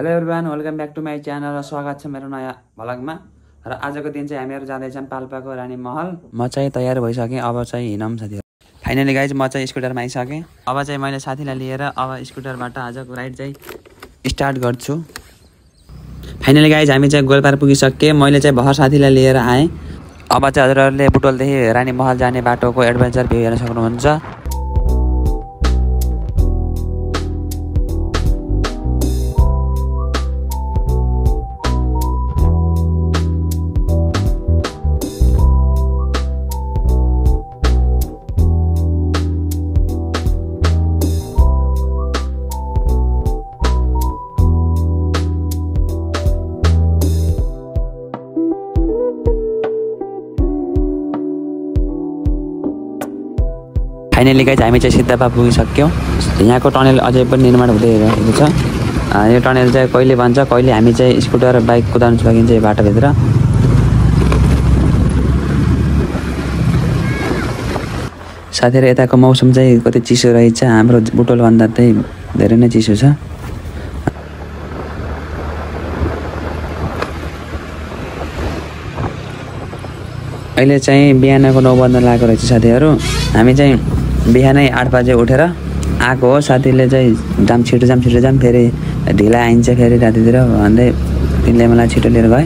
Hello everyone, welcome back to my channel र स्वागत छ मेरो नयाँ भ्लगमा। र आजको दिन चाहिँ हामीहरू जाँदैछौँ पाल्पाको रानी महल। म चाहिँ तयार भइसकेँ, अब चाहिँ हिँडौँ साथीहरू। फाइनली गाइज म चाहिँ स्कुटरमा आइसकेँ। अब चाहिँ मैले साथीलाई लिएर अब स्कुटरबाट आजको राइड चाहिँ स्टार्ट गर्छु। फाइनली गाइज हामी चाहिँ गोलपार पुगिसकेँ। मैले चाहिँ भर्खर साथीलाई लिएर आएँ। अब चाहिँ हजुरहरूले बुटोलदेखि रानी महल जाने बाटोको एडभेन्चर भ्यू हेर्न सक्नुहुन्छ। फाइनली गाइज हामी चाहिँ सिद्धापा पुगिसक्यौँ। यहाँको टनल अझै पनि निर्माण हुँदै रहेको छ। यो टनल चाहिँ कहिले बन्छ, कहिले हामी चाहिँ स्कुटर बाइक कुदाउनु सकिन्छ यो बाटोभित्र। साथीहरू यताको मौसम चाहिँ कति चिसो रहेछ, हाम्रो बुटोलभन्दा चाहिँ धेरै नै चिसो छ। अहिले चाहिँ बिहानको 9 बज्न लागेको रहेछ साथीहरू। हामी चाहिँ बिहानै 8 बजे उठेर आएको हो। साथीले चाहिँ छिटो जाम फेरि ढिला आइन्छ फेरि रातितिर भन्दै तिनले मलाई छिटो लिएर गए।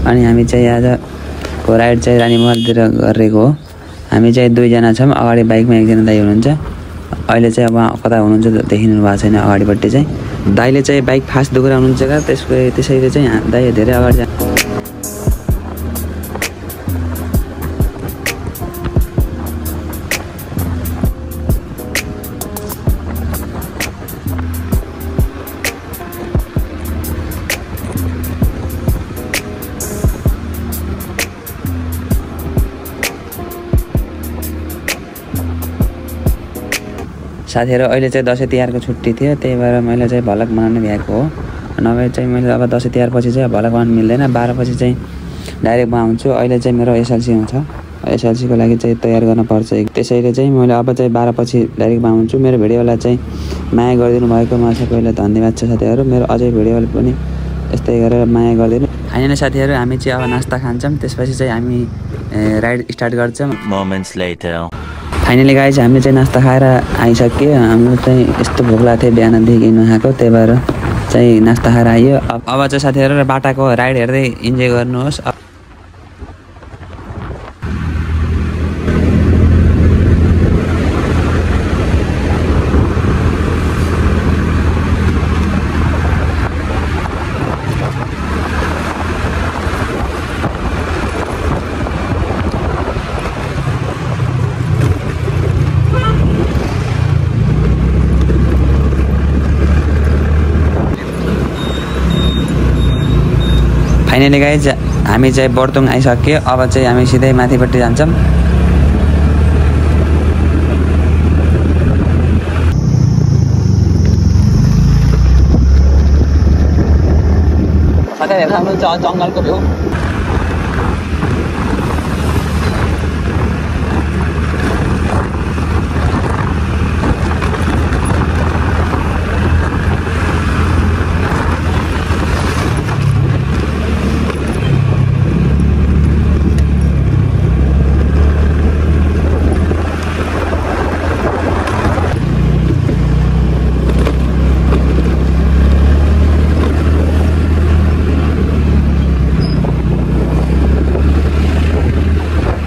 अनि हामी चाहिँ आजको राइड चाहिँ रानी महलतिर गरेको हो। हामी चाहिँ 2 जना छौँ। अगाडि बाइकमा एकजना दाइ हुनुहुन्छ। अहिले चाहिँ अब कता हुनुहुन्छ देखिनु भएको छैन। अगाडिपट्टि चाहिँ दाइले चाहिँ बाइक फास्ट दुखाउनुहुन्छ क्या, त्यसैले चाहिँ दाइ धेरै अगाडि साथीहरू। अहिले चाहिँ दसैँ तिहारको छुट्टी थियो, त्यही भएर मैले चाहिँ भ्लग बनाउनु भ्याएको हो। नभए चाहिँ मैले अब दसैँ तिहार पछि चाहिँ भ्लग बनाउनु मिल्दैन। 12 पछि चाहिँ डाइरेक्ट बनाउँछु। अहिले चाहिँ मेरो एसएलसी हुन्छ। एसएलसीको लागि चाहिँ तयार गर्नुपर्छ, त्यसैले चाहिँ मैले अब चाहिँ 12 पछि डाइरेक्ट बनाउँछु। मेरो भिडियोलाई चाहिँ माया गरिदिनु भएकोमा सबैलाई धन्यवाद छ साथीहरू। मेरो अझै भिडियोलाई पनि यस्तै गरेर माया गरिदिनु। फाइनली साथीहरू हामी चाहिँ अब नास्ता खान्छौँ, त्यसपछि चाहिँ हामी राइड स्टार्ट गर्छौँ। फाइनली गाइज हामीले चाहिँ नास्ता खाएर आइसक्यो। हाम्रो चाहिँ यस्तो भोक लागेको थियो बिहानदेखि नखाएको, त्यही भएर चाहिँ नास्ता खाएर आइयो। अब चाहिँ साथीहरू बाटाको राइड हेर्दै इन्जोय गर्नुहोस्। फाइनली गाइज हामी चाहिँ बर्तुङ आइसक्यो। अब चाहिँ हामी सिधै माथिपट्टि जान्छौँ। जङ्गलको भ्यू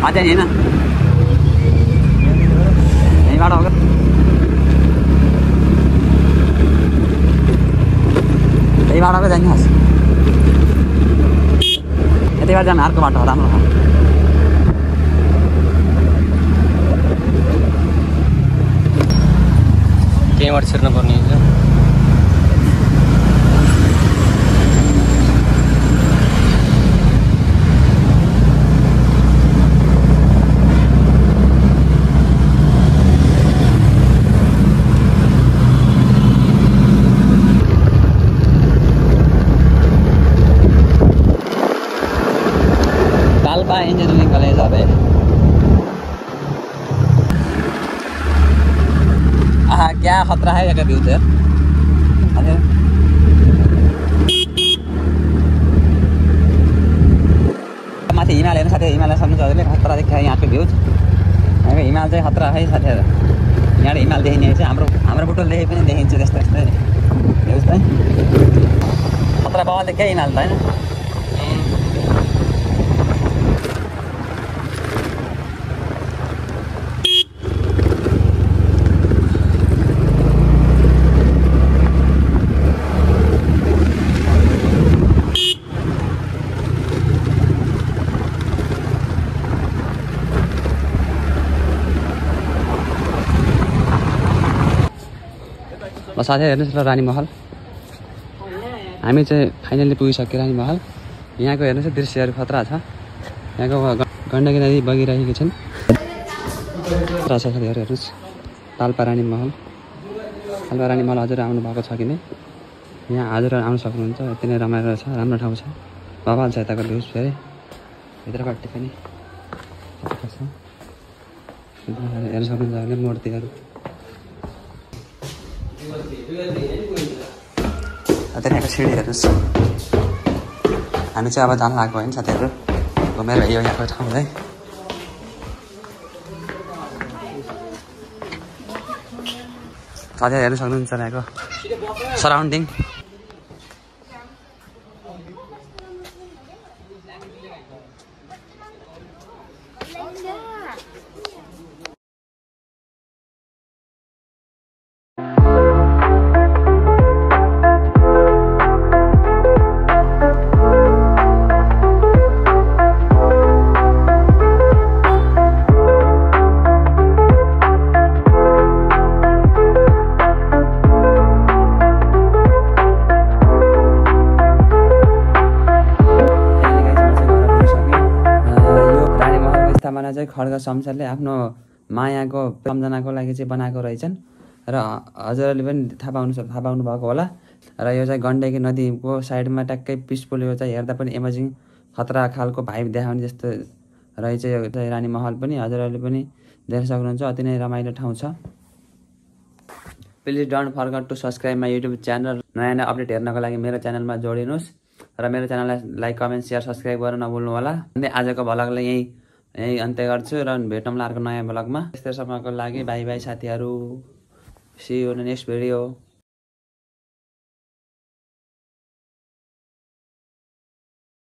आते नहीं ना नहीं बात होगा। यही बात होगा जाएंगे हंस यही बार जाना अर्को बाटो राम्रो छ। त्यहीँबाट छिर्नु पर्ने हुन्छ। पाल्पा इंजीनियरिंग कॉलेज आ रहे क्या खतरा है जगह व्यू थे माथि हिमाल हेर्नु साथीहरू, हिमालय सक्नुहुन्छ हजुरले, खतरा देखियो यहाँको भ्यू। यहाँको हिमाल चाहिँ खतरा है साथीहरू। यहाँबाट हिमाल देखिने चाहिँ हाम्रो बुटोलदेखि पनि देखिन्छ त्यस्तो त्यस्तै भ्यूज चाहिँ। खतरा बाबा देखियो हिमाल त होइन। साथीहरू हेर्नुहोस् ल रानी महल। हामी चाहिँ फाइनल्ली पुगिसक्यो रानी महल। यहाँको हेर्नुहोस् दृश्यहरू खतरा छ। यहाँको गण्डकी नदी बगिरहेको छन्। साथीहरू हेर्नुहोस् पाल्पा रानी महल। पाल्पा रानी महल हजुर आउनु भएको छ कि नै? यहाँ हजुर आउनु सक्नुहुन्छ। यति नै रमाइलो छ, राम्रो ठाउँ छ। बवाल छ यताको भ्यूज फेरि भित्रपट्टि पनि हेर्नु सक्नुहुन्छ मूर्तिहरू। त्यहाँको सिँढी हेर्नुहोस्। हामी चाहिँ अब जान लागेको होइन साथीहरू, घुमेर यो यहाँको ठाउँ है। साथीहरू हेर्नु सक्नुहुन्छ यहाँको सराउन्डिङ। चाहिँ खड्ग शमशेरले आफ्नो मायाको सम्झनाको लागि चाहिँ बनाएको रहेछन् र हजुरहरूले पनि थाहा पाउनु भएको होला। र यो चाहिँ गण्डकी नदीको साइडमा ट्याक्कै पिसफुल, यो चाहिँ हेर्दा पनि एमेजिङ खतरा खालको भाइब देखाउने जस्तो रहेछ यो चाहिँ रानी महल पनि। हजुरहरूले पनि देख्न सक्नुहुन्छ, अति नै रमाइलो ठाउँ छ। Please don't forget to subscribe my YouTube channel. नयाँ नयाँ अपडेट हेर्नको लागि मेरो च्यानलमा जोडिनुहोस् र मेरो च्यानललाई लाइक, कमेन्ट, सेयर, सब्सक्राइब गर्न नभुल्नु होला। अनि आजको भ्लगलाई यही अन्त्य गर्छु र भेटौँला अर्को नयाँ भ्लगमा। त्यस्तै समयको लागि बाई बाई साथीहरू। See you in next video.